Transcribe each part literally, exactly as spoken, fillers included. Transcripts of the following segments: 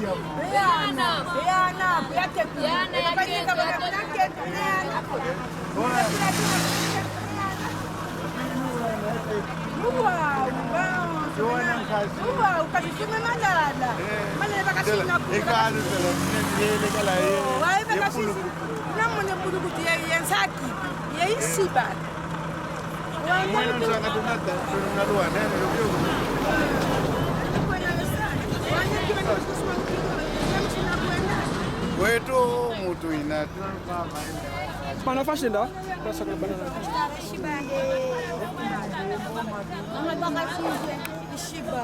Yana, yana, kuyate ku. Yana, yana. Uwa, uwa. Uwa, ukasisume malala. Malala bakasina ku. Ekalu sala, nele kala ye. Wae bakasisi. Namone bulukutu ye, ye nsaki, ye isiba. Mwana nsanga tunata, tunalwa, nene, lubio. Wetu mutu inatu. Mana fashinda? Pasa kwa banana. Ishiba.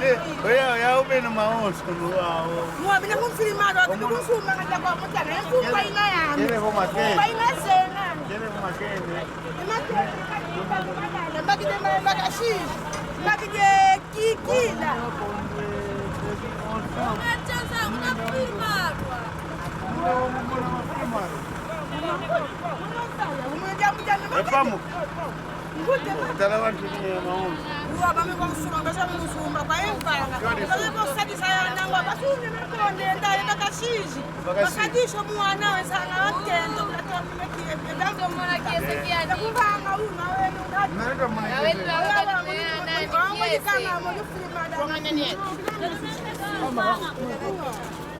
Eh, oya, oya, ube na maonso, no, awo. Mwa, bina kumfilima, lo, bina kumfuma, kata kwa mutana, kumba ina ya. Kele ho makene. Kumba ina sena. Kele ho makene. Makene, makene, makene, makene, makene, kikila. Unachaza, unafilima, lo. Epamu. Tala wantu ni maonso. Uwa bame kwa kusuma, basha kusuma, kwa empanga. Bame kwa kusadisa ya nangwa, basune makonde, ndale bakashishi. Bakashishi. Bakashisho mwana we sanga wa ntendo, katomine kiye, kiye, kiye. Kumanga uma wenu, ngati. Naleta mwana kiye. Uwa bame kwa kusuma, kwa kusuma, kwa kusuma.